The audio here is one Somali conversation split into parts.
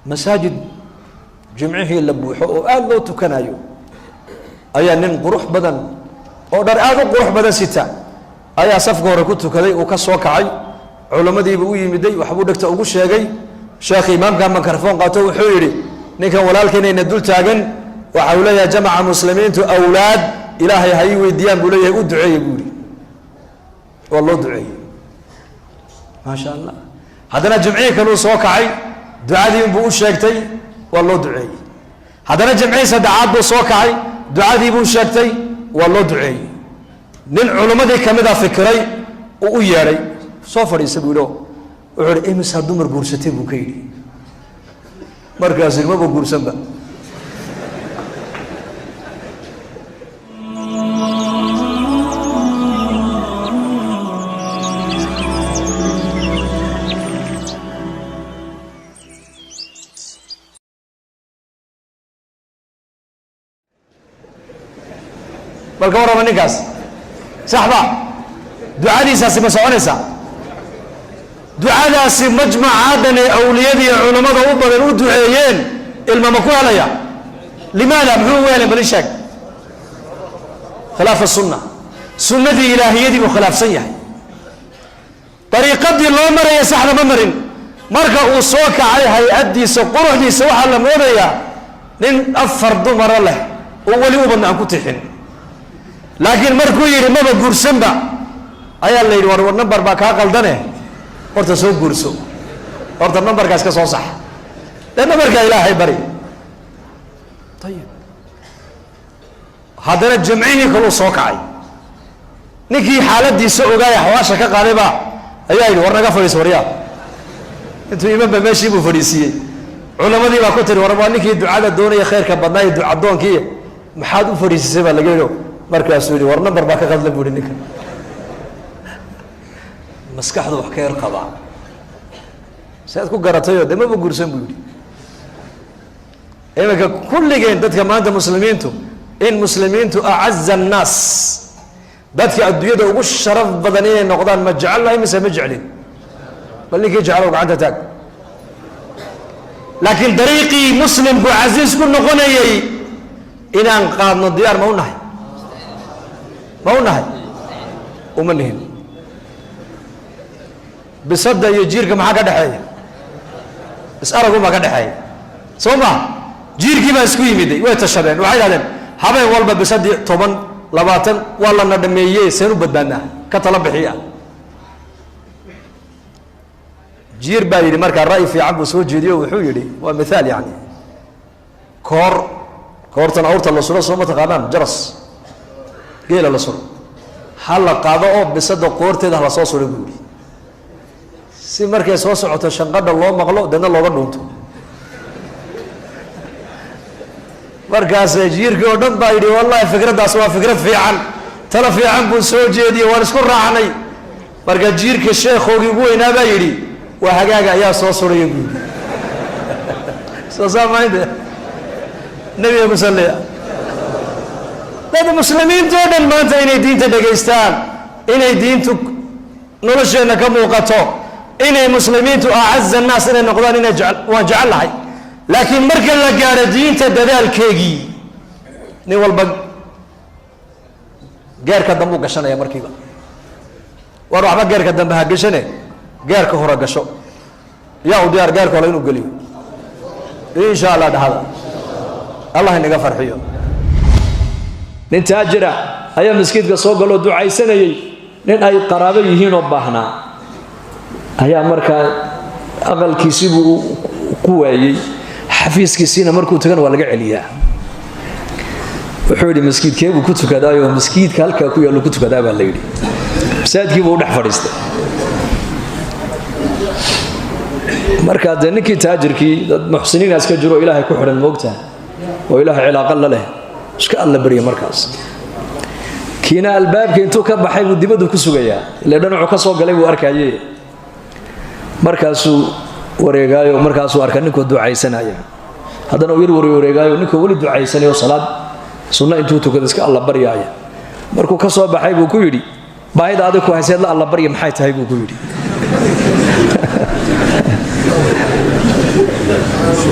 Masaajid jimcihii la buuxo oo aada loo tukanayo ayaa nin qurux badan oo dhar aada u qurux badan sita ayaa safka hore ku tukaday. Uu ka soo kacay, culammadiibuu u yimiday, waxbuu dhegta ugu sheegay. Sheekh imaamka mikrofon qaato, wuxuu yidhi: "Ninkan walaalkeenayna dul taagan waxa uu leeyahay jamaca muslimiintu awlaad Ilaahay ha ii weydiiyaan buu leeyahay, u duceeye," buu yihi. Waa loo duceeyey, maasha Allah. Haddana jimcihii kaluu soo kacay, ducadii buu u sheegtay, waa loo duceeyey. Haddana jimcihii saddexaad buu soo kacay, ducadii buu sheegtay, waa loo duceeyey. Nin culimmadii kamida fikiray, uu u yeedhay, "Soo fadhiisa," buu yidhi. Wuxuu ihi: "Imisaa dumar guursatay?" buu ka yidhi. Markaasu yidhi: "Maba guursanba." Bal ka warrama ninkaas, sax ba ducadiisaasi ma soconaysaa? Ducadaasi majmacaadan ee awliyadii iyo culammada u badan u duceeyeen ilma ma ku helaya? Limaada? Muxuu ugu helay? Bal ii sheeg. Khilaafa sunna, sunnadii ilaahiyadii buu khilaafsan yahay. Dariiqadii loo maraya saxda ma marin. Marka uu soo kacay, hay-addiisa, quruxdiisa, waxaa la moodayaa nin afar dumara leh oo weli ubadna aan ku tixin. Laakiin markuu yidhi maba guursanba, ayaa la yidhi: War number baa kaa qaldane, horta soo guurso, horta numberkaas ka soo sax, dee numberkaa Ilaahay bari." Ayib, haddana jamcihii kaluu soo kacay. Ninkii xaaladiisa ogaaya, xawaasha ka qaadayba, ayaa yidhi: "War naga fadhiiso, waryaa." Intuu imanba meeshii buu fadhiisiiyey. Culamadii baa ku tiri: "War waa ninkii ducada doonaya, khayrka badnaa iyo ducadoonkii, maxaad u fadhiisisay?" baa laga yidhi. Markaasuu yihi: "War number baa ka qadla," bu ihi. "Ninka maskaxdu wax ka yar qabaa, si aad ku garatayoo de maba guursan," buu yidhi. Iminka kulligeen dadka maanta muslimiintu, in muslimiintu acaza annaas, dadka adduunyada ugu sharaf badan inay noqdaan, ma jecelnahay mise ma jeclin? Bal ninkii jeclow gacanta taag. Laakiin dariiqii muslimku casiis ku noqonayay inaan qaadno diyaar ma u nahay? Ma u nahay? Uma nihin. Bisada iyo jiirka maxaa ka dhexeeya? Is aragunbaa ka dhexeeya, soo ma? Jiirkii baa isku yimiday, way tashadeen, waxay dhahdeen: "Habeen walba bisadii 10, 20 waa lana dhameeye, seen u badbaadnaa? Ka tala bixiya." Jiir baa yidhi markaa, ra'yi fiican buu soo jeediyo. Wuxuu yidhi, waa mithaal, yani koor, koortan awrta la suro, soo ma taqaanaan? Jaras geela la suro ha la qaado oo bisada qoorteeda hala soo suro, buu yihi, si markay soo socoto shanqadha loo maqlo, deedna looga dhuunto. Markaas jiirkii oo dhan baa yidhi: "Wallahi fikraddaas waa fikrad fiican, tala fiican buu soo jeediyey, waan isku raacnay." Marka jiirka sheekhoogii ugu weynaa baa yidhi: "Waa hagaaga, ayaa soo suraya," buu yidhi. Soo saa maynta nebiga ku salliya. Dad muslimiinta oo dhan maanta inay diinta dhegaystaan, inay diintu nolosheenna ka muuqato, inay muslimiintu acaza annaas inay noqdaan, inay jece waan jecel lahay. Laakiin marka la gaadho diinta dadaalkeegii, nin walba geerka dambuu gashanaya markiiba. War waxba geerka dambe ha gashane, geerka hore gasho. Yaa u diyaar geerka hore inuu geliyo? Insha Allah dhahada, Allah inaga farxiyo. Nin taajira ayaa maskiidka soo galoo ducaysanayey. Nin ay qaraabo yihiin oo baahnaa ayaa markaa aqalkiisibuu ku waayey, xafiiskiisiina markuu tagana waa laga celiyaa. Wuxuu yidhi: "Maskiidkee buu ku tukadaayo?" "Maskiidka halkaa ku yaallu ku tukadaa," baa la yidhi. Masaajidkii buu u dhex fadhiistay. Markaa dee ninkii taajirkii, dad muxsiniina iska jiro oo Ilaahay ku xidhan, moogtaha, oo Ilaahay cilaaqa la leh, iska alla barya. Markaas kiina albaabka intuu ka baxay buu dibaddu ku sugayaa, ile dhanacu ka soo galay buu arkaye. Markaasuu wareegaayo, markaasuu arka ninkuu ducaysanaya. Haddana uu yar wareegaayo, ninkuu weli ducaysanayo, salaad sunno intuu tukado iska alla baryaaya. Markuu ka soo baxay buu ku yidhi: "Baahida adig ku hayseed la alla barya maxay tahay?" buu ku yidhi.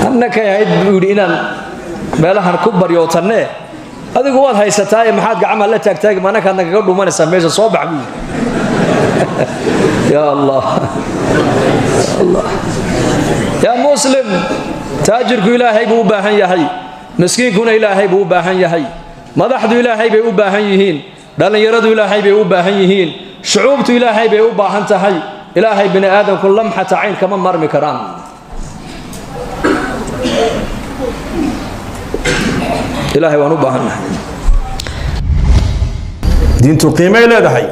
Annakay ahayd buu yidhi inaan meelahan ku baryootanne, adigu waad haysataaye, maxaad gacmaha la taagtaagi? Manakaad nagaga dhumanaysaa meesha, soo bax buu yidhi. Ya Allah, Allah, yaa muslim, taajirku Ilaahay buu u baahan yahay, miskiinkuna Ilaahay buu u baahan yahay, madaxdu Ilaahay bay u baahan yihiin, dhallinyaradu Ilaahay bay u baahan yihiin, shucuubtu Ilaahay bay u baahan tahay. Ilaahay bini aadamku lamxata cayn kama marmi karaan. Ilaahay waan u baahannahay. Diintu qiimay leedahay.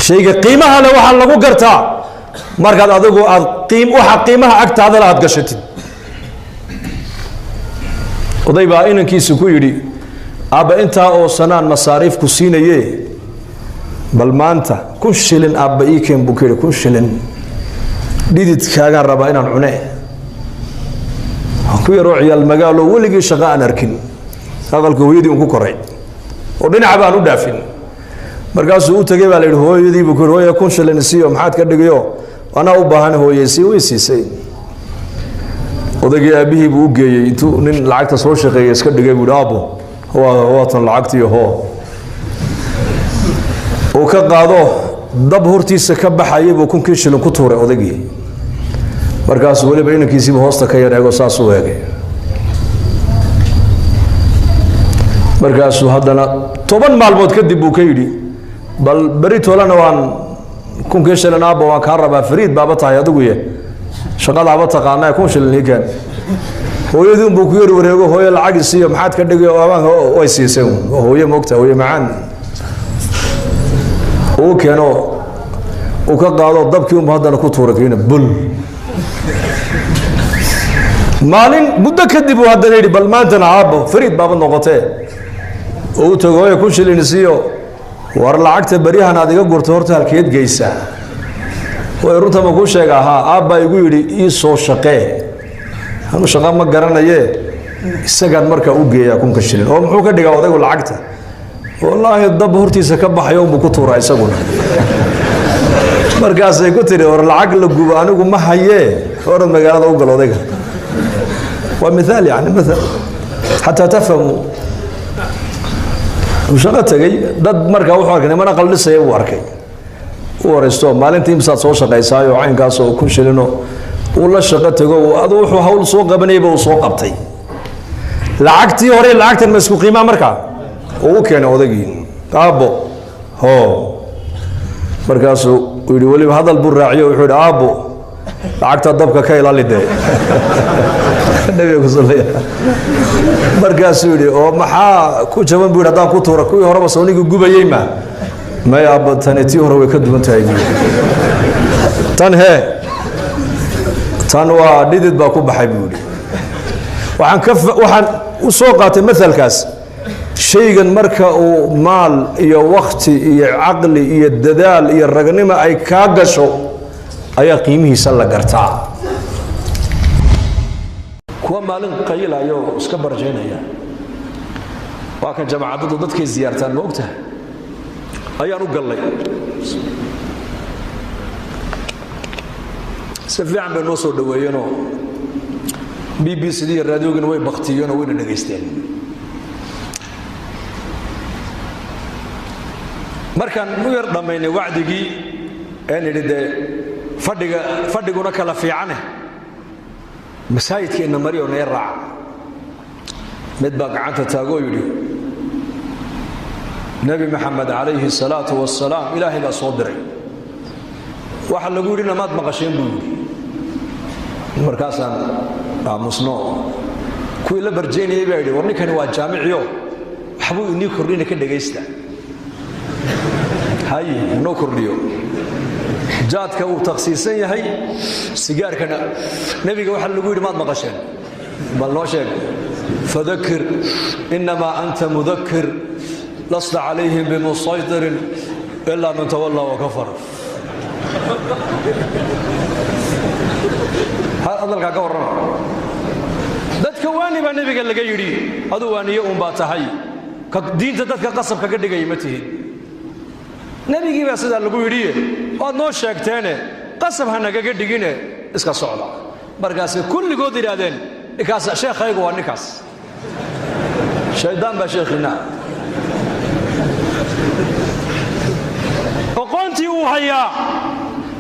Shayga qiimaha le waxaa lagu gartaa markaad adigu aad qiim waxa qiimaha agtaadala aad gashatid. Oday baa inankiisu ku yidhi, aabba, intaa oo sanaan masaariifku siinaye, bal maanta 1000 shilin aabba ii keen buu ku yidhi. 1000 shilin dhididkaagaan rabaa inaan cune. Ku yaroo ciyaal magaalo, weligii shaqo aan arkin, aqalka hooyadii un ku koray oo dhinaca baan u dhaafin. Markaasuu u tegey baa la yidhi hooyadii buu ku yidhi, hooya, 1000 shilin siiyo, maxaad ka dhigayo, anaa u baahan hooye sii. Way siisay. Odaygii aabbihii buu u geeyey, intuu nin lacagta soo shaqeeyay iska dhigay buu yidhi, aabbo, waatan lacagtii, hoo. Uu ka qaado, dab hortiisa ka baxayay buu 1000kii shilin ku tuuray odaygii. Markaasuu weliba inankiisiibu hoosta ka yar eego, saasuu eegay. Markaasuu haddana 10 maalmood kadib buu ka yidhi, bal beri tolana waan 1000kii shilin aabba waan kaa rabaa, fariid baaba tahay adigu ye, shaqadaaba taqaanaa, 1000 shilin ii keen. Hooyadii unbuu ku yar wareego, hooyo lacag isiiyo, maxaad ka dhigay, amaanka way siisay. Hooye moogta, hooye macaan. Uu keeno, uu ka qaado, dabkii unbu haddana ku tuuray kiina bul. Maalin muddo kadib uu haddana yidhi, bal maantana aabbo, fariid baaba noqotee. Oo u tago, hooya, 1000 shilin isiiyo. War lacagta beryahan aad iga gurto horta halkeed geysaa? Way runta ma kuu sheega? Ahaa, aabbaa igu yidhi ii soo shaqee, anu shaqa ma garanaye, isagaan markaa u geeyaa 1000ka shilin. Oo muxuu ka dhigaa odaygu lacagta? Wallaahi dab hortiisa ka baxayo unbuu ku tuuraa isaguna. Markaasay ku tiri, war lacag la gubo anigu ma hayee, orad magaalada u gal odayga. Waa mithaal, yani mathal xataa tafhamu. Uu shaqo tegey dad, markaa wuxuu arkay niman aqal dhisaya buu arkay. U waraysto, maalintii imsaad soo shaqaysaayo? Caynkaas oo 1000 shilino. Uu la shaqo tego, adu wuxuu hawl soo qabanayaba uu soo qabtay. Lacagtii hore lacagtan ma isku qiimaa? Markaa uu u keenay odaygii, aabbo, hoo. Markaasuu yidhi, weliba hadal buu raaciyo, wuxuu yidhi, aabbo, lacagta dabka ka ilaali dee, nabiga ku sallaya. Markaasuu yidhi, oo maxaa ku jaban buu yidhi haddaan ku tuura? Kuwii horeba soonigii gubayey ma may aabba, tani tii hore way ka duwan tahay buu yidhi. Tan hee, tan waa dhidid baa ku baxay buu yidhi. Waxaan ka waxaan u soo qaatay mahalkaas, shaygan marka uu maal iyo wakti iyo caqli iyo dadaal iyo ragnimo ay kaa gasho ayaa qiimihiisa la gartaa. Kuwa maalin qayilayo iska barjaynaya, waa kan jamaacadadu dadkay ziyaartaan, ma ogtahay, ayaan u gallay. Si fiican bay noo soo dhoweeyeenoo BBC iyo raadiyoogina way baktiyeenoo wayna dhegaysteen. Markaan u yar dhammaynay wacdigii ee nidhi, dee fadhiga fadhiguna kala fiicane, masaajidkeenna marioo naga raaca, mid baa gacanta taagoo yidhi, Nebi Maxamed calayhi salaatu wasalaam Ilaahay baa soo diray, waxa lagu yidhina maad maqasheen buu yidhi. Markaasaan aamusno. Kuwii la barjaynayay baa yidhi, war ninkani waa jaamiciyo, waxbuu inii kordhina, ka dhegaysta. Hay noo kordhiyo, jaadka uu takhsiisan yahay, sigaarkana. Nebiga waxa lagu yidhi maad maqasheen? Bal noo sheeg. Fadakir inamaa anta mudakir lasta calayhim bimusaytirin ilaa man tawallaa wakafar. Hadalkaa ka warrama. Dadka waani baa nebiga laga yidhi, aduu waaniye uun baa tahay, diinta dadka qasab kaga dhigaya ma tihid. Nebigii baa sidaa lagu yidhiye, waad noo sheegteene. Qasab ha nagaga dhigine, iska socda. Markaasay kulligood yidhaahdeen, ninkaas sheekhaygu waa ninkaas, shaydaan baa sheekhiina. Aqoontii uu hayaa,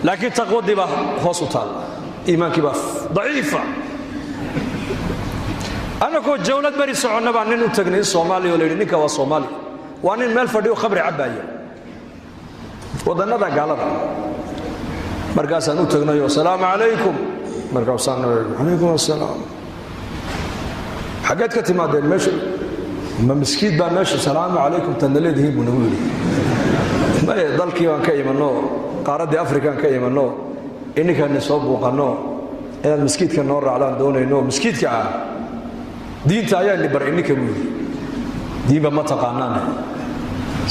laakiin taqwadii baa hoos u taalla, iimaankii baa daciifa. Annagoo jawlad beri soconna baa nin u tagnay in Soomaaliya oo la yidhi ninka waa Soomaali, waa nin meel fadhiyo khamri cabbaaya waddannada gaalada. Markaasaan u tagnayoo, asalaamu calaykum. Markaasaan, calaykum assalaam, xaggeed ka timaadeen? Meesha ma miskiid baa meesha salaamu calaykum tadna leedihiin? Buu nagu yidhi. Maye, dalkii baan ka imanno, qaaraddii Afrikaan ka imanno, ininkaani soo buuqanno, inaad miskiidka noo raacdaan doonayno. Miskiidka ah diinta ayaani bar ininka, buu yidhi. Diinba ma taqaanaane.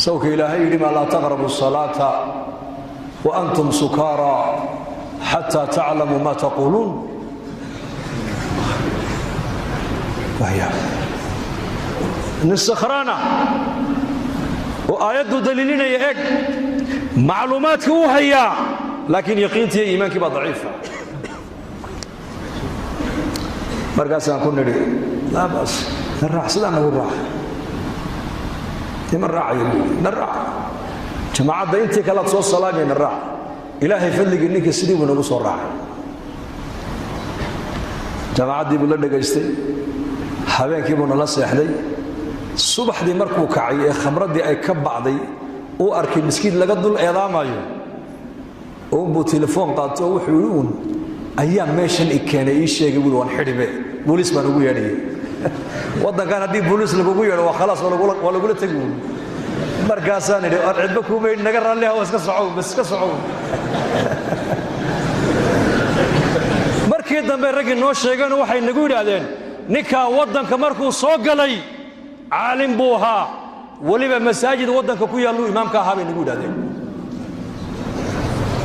Sawka Ilaahay yidhi maa laa taqrabu salaata wa antum sukaara xataa taclamuu ma taquuluun. Nin sakhraana oo aayaddu daliilinaya, eg macluumaadka uu hayaa, laakiin yaqiintii iyo iimaankii baa daciifa. Markaasaan ku nidhi, laa bas, na raac, sidaa nagu raac. Nima raacaya buu yidhi. Na raac, jamaacadda intii kalead soo salaamaya, na raac. Ilaahay fadligii ninka sidii buu nagu soo raacay, jamaacaddii buu la dhegaystay, habeenkii buu nala seexday. Subaxdii markuu kacay ee khamraddii ay ka bacday, uu arkay miskiid laga dul eedaamayo, uunbuu telefoon qaato oo wuxuu yidhi, uun ayaa meeshan i keenay, ii sheegay buui, waan xidhibe, booliis baan ugu yeedhayay waddankan. Haddii booliis lagugu yeedho, waa khalaas, waa lagula tegi uun. Markaasaan idhi, ar cidba kuumaydh, naga raalli haw, iska socow bas, iska socow. Markii dambe raggii noo sheegeen waxay nagu yidhaahdeen, ninkaa waddanka markuu soo galay caalim buu ahaa, weliba masaajid waddanka ku yaalluu imaamka ahaa, bay nagu yidhahdeen.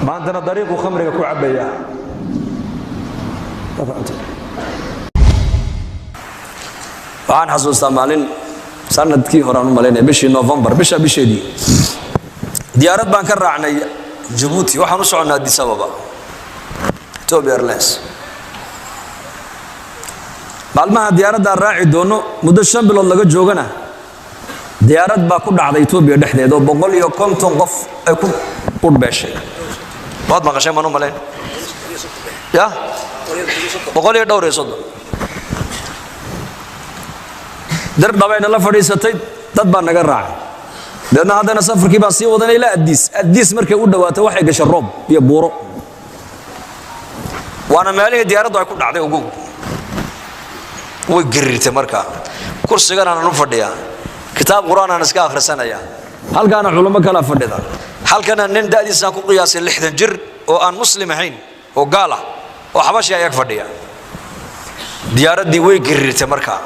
Maantana dariiquu khamriga ku cabbaya. Waxaan xasuustaa maalin sanadkii hore aan u malaynaya, bishii Novembar, bisha bisheedii, diyaarad baan ka raacnay Jabuuti, waxaan u soconnaa Addis Ababa, Ethiopia Airlines. Maalmaha diyaaraddaa raaci doono muddo 5 bilood laga joogana, diyaarad baa ku dhacday Etoobiya dhexdeed oo 150 qof ay ku udhbeeshay. Waad maqasheen baan u malayn ya, 135. Dir dhabayna la fadhiisatay, dad baa naga raacay. Deedna haddana safarkii baan sii wadanay ilaa Addiis. Addiis markay u dhawaato waxay gashay roob iyo buuro, waana meelihii diyaaraddu ay ku dhacday. Ugu way gariirtay. Markaa kursigan aanan u fadhiyaa, kitaab qur-aan aan iska akhrisanaya, halkaana culummo kalaa fadhida, halkana nin da'diisaan ku qiyaasay 60 jir oo aan muslim ahayn oo gaal ah oo xabashi ayag fadhiya. Diyaaraddii way gariirtay. Markaa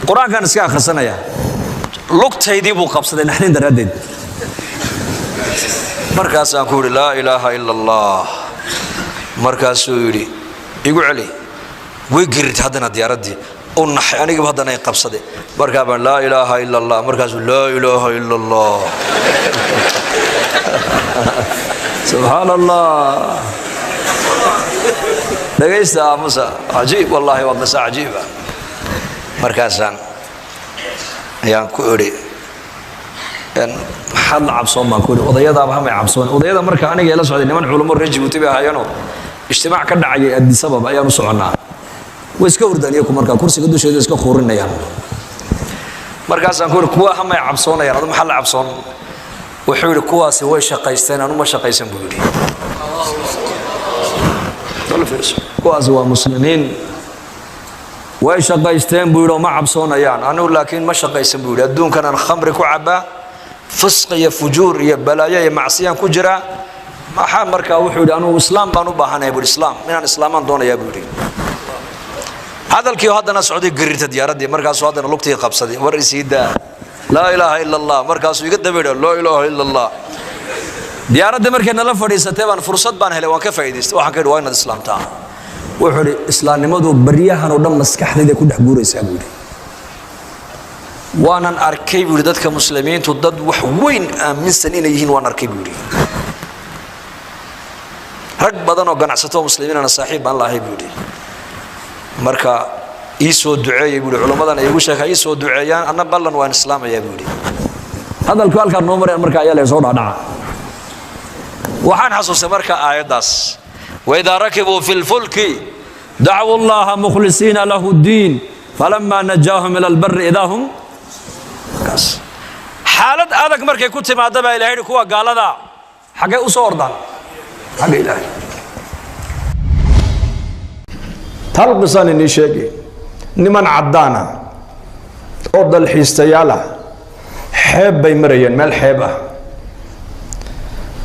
qur-aankaan iska akhrisanaya, lugtaydii buu qabsaday naxdin daraaddeed. Markaasaan ku yidhi, laa ilaaha ila Allah. Markaasuu yidhi, igu celi. Way gerirtay haddana diyaaraddii, u naxay, anigiiba haddana ay qabsaday. Markaa baan, laa ilaaha ila Allah. Markaasuu, laa ilaaha ila Allah, subxaan Allah. Dhegaysta, aamusa. Cajiib wallahi, waa qisa cajiiba. Markaasaan ayaan ku idhi, maxaad la cabsoon, baan ku idhi. Odayadaaba hamay cabsoon. Odayada marka aniga ila socday niman culummo reer Jibuuti bay ahaayeenoo ijtimaac ka dhacayay Addis Ababa ayaan u soconnaa. Way iska hurdaan iyaku, markaa kursiga dusheeda iska khuurinayaan. Markaasaan ku idhi, kuwa hamay cabsoonayaan, adu maxaa la cabsoon? Wuxuu yidhi, kuwaasi way shaqaysteen, anu ma shaqaysan, buu yidhi. Kuwaasi waa muslimiin, way shaqaysteen, buu yidhi, oo ma cabsoonayaan. Anigu laakiin ma shaqaysan, buu yidhi. Adduunkan aan khamri ku cabbaa, fisq iyo fujuur iyo balaayo iyo macsiyaan ku jiraa, maxaa? Markaa wuxuu yidhi, anugu islaam baan u baahanaya, buu yidhi. Islaam inaan islaamaan doonayaa, buu yidhi. Hadalkii haddana socday, gariirta diyaaraddii. Markaasuu haddana lugtii qabsaday, war isii daa, laa ilaaha ila Allah. Markaasuu iga daba yidhi, laa ilaaha ila Allah. Diyaaraddii markay nala fadhiisatay baan fursad baan helay, waan ka faa'iidaystay. Waxaan ka yidhi, waa inaad islaamtaa. Wuxuu yidhi, islaamnimadu baryahan oo dhan maskaxdayda ku dhex guuraysaa, buu yidhi. Waanan arkay, buu yidhi, dadka muslimiintu dad wax weyn aaminsan inay yihiin waan arkay, buu yidhi. Rag badan oo ganacsato muslimiinana saaxiib baan lahay, buu yidhi. Marka ii soo duceeyey, buu yidhi. Culimmadan ay igu sheeka ii soo duceeyaan, anna ballan waan islaamayaa, buu yidhi. Hadalku halkaa noo marayaan marka ayaa la soo dhacdhaca. Waxaan xasuustay marka aayaddaas: وإذا ركبوا في الفلك دعوا الله مخلصين له الدين فلما نجاهم إلى البر إذا هم. Kaas xaalad adag markay ku timaada baa Ilahay yidhi, kuwa gaalada xaggay u soo ordaan? Xagga Ilaahay. Tal qisaan inii sheegay. Niman caddaan ah oo dalxiistayaal ah xeeb bay marayeen, meel xeeb ah.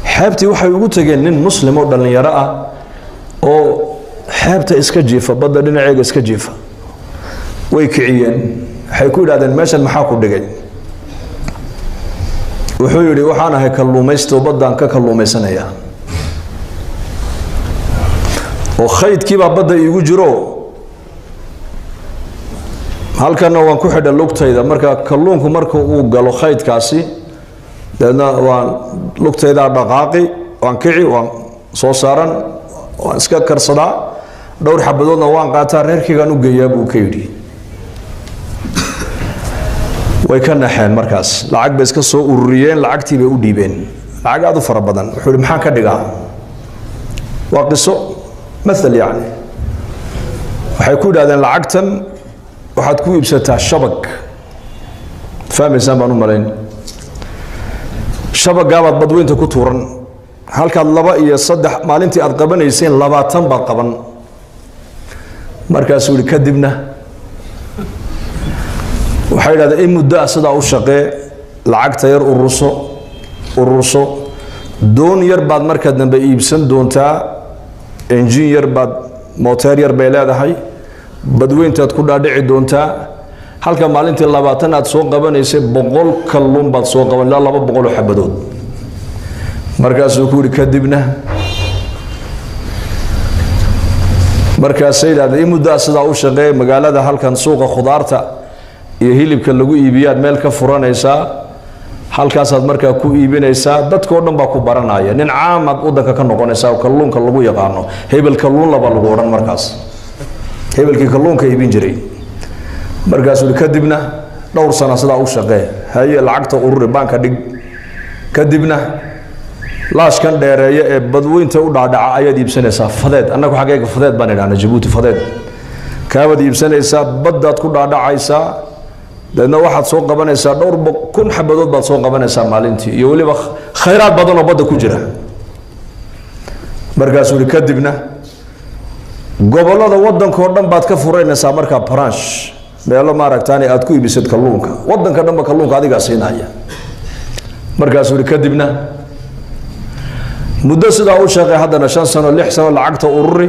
Xeebtii waxay ugu tegeen nin Muslim oo dhallinyaro ah oo xeebta iska jiifa, badda dhinaceega iska jiifa. Way kiciyeen, waxay ku yidhahdeen: "Meeshan maxaa ku dhigay?" Wuxuu yidhi: "Waxaan ahay kalluumaysta oo baddaan ka kalluumaysanaya, oo khaydkiibaa badda iigu jiro, halkanna waan ku xidha lugtayda. Marka kalluunku marka uu galo khaydkaasi, dabeedna waan lugtaydaa dhaqaaqi, waan kici, waan soo saaran, waan iska karsadaa, dhowr xabadoodna waan qaataa, reerkaygaan u geeyaa," buu ka yidhi. Way ka naxeen markaas, lacag bay iska soo ururiyeen, lacagtii bay u dhiibeen, lacag aada u fara badan. Wuxuu yidhi: "Maxaan ka dhigaa?" Waa qiso maal yacni. Waxay ku yidhahdeen: "Lacagtan waxaad ku iibsataa shabag." Fahmaysaan baan u malayn. "Shabagaabaad badweynta ku tuuran, halkaad laba iyo saddex maalintii aad qabanayseen, 20 baad qaban." Markaasuu yihi: "Kadibna?" Waxay yidhahdeen: "In muddo ah sidaa u shaqee, lacagta yar ururso, ururso, doon yar baad marka dambe iibsan doontaa, engine yar baad, moteer yar bay leedahay, badweyntaad ku dhaadhici doontaa. Halka maalintii 20 aad soo qabanaysay, 100 kalluun baad soo qaban, ilaa 200 oo xabadood." Markaasuu ku yidhi: "Kadibna?" Markaasay yidhahdeen: "In muddo ah sidaa u shaqeey, magaalada halkan suuqa khudaarta iyo hilibka lagu iibiyaad meel ka furanaysaa, halkaasaad markaa ku iibinaysaa, dadkao dhan baa ku baranaya, nin caamaad waddanka ka noqonaysaa oo kalluunka lagu yaqaano, hebel kalluun laba lagu odhan markaas, hebelkii kalluunka iibin jiray." Markaasuu yihi: "Kadibna?" "Dhowr sana sidaa u shaqee, haye, lacagta ururi, baanka dhig. Kadibna laashkan dheereeya ee badweynta u dhaadhaca ayaad iibsanaysaa, fadeed, annagu xaggayga fadeed baan idhahna, Jabuuti fadeed, kaabaad iibsanaysaa, baddaad ku dhaadhacaysaa, dabeedna waxaad soo qabanaysaa dhowr kun xabadood baad soo qabanaysaa maalintii, iyo weliba khayraad badan oo badda ku jira." Markaasuu yihi: "Kadibna gobollada waddankao dhan baad ka furanaysaa markaa branch, meelo maaragtaani aad ku iibisad kalluunka, waddanka dhanba kalluunka adigaa siinaya." Markaasuu yihi: "Kadibna?" "Muddo sidaa u shaqey haddana, 5 sano, 6 sano, lacagta ururi,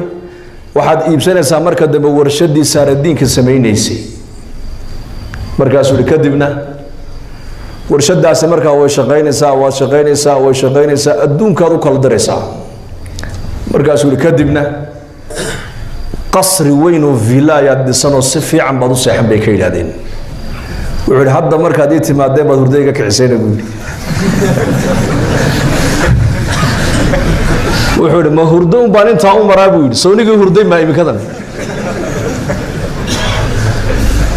waxaad iibsanaysaa marka dambe warshadii saaradiinka samaynaysay." Markaasuu yihi: "Kadibna?" "Warshadaasi markaa way shaqaynaysaa, waad shaqaynaysaa, way shaqaynaysaa, adduunkaad u kala diraysaa." Markaasuu yihi: "Kadibna?" "Qasri weyn oo villa ayaad dhisanoo si fiican baad u seexan," bay ka yidhahdeen. Wuxuu yidhi: "Hadda markaad ii timaadeen baad hurdayga kicisayna," buu yidhi. Wuxuu yidhi: "Ma hurdo un baan intaa u maraa?" buu yidhi. "Sownigii hurday maa iminkadan?"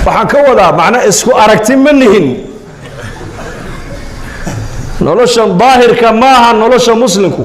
Waxaan ka wadaa macna isku aragti ma nihin. Noloshan daahirka maaha nolosha muslimku.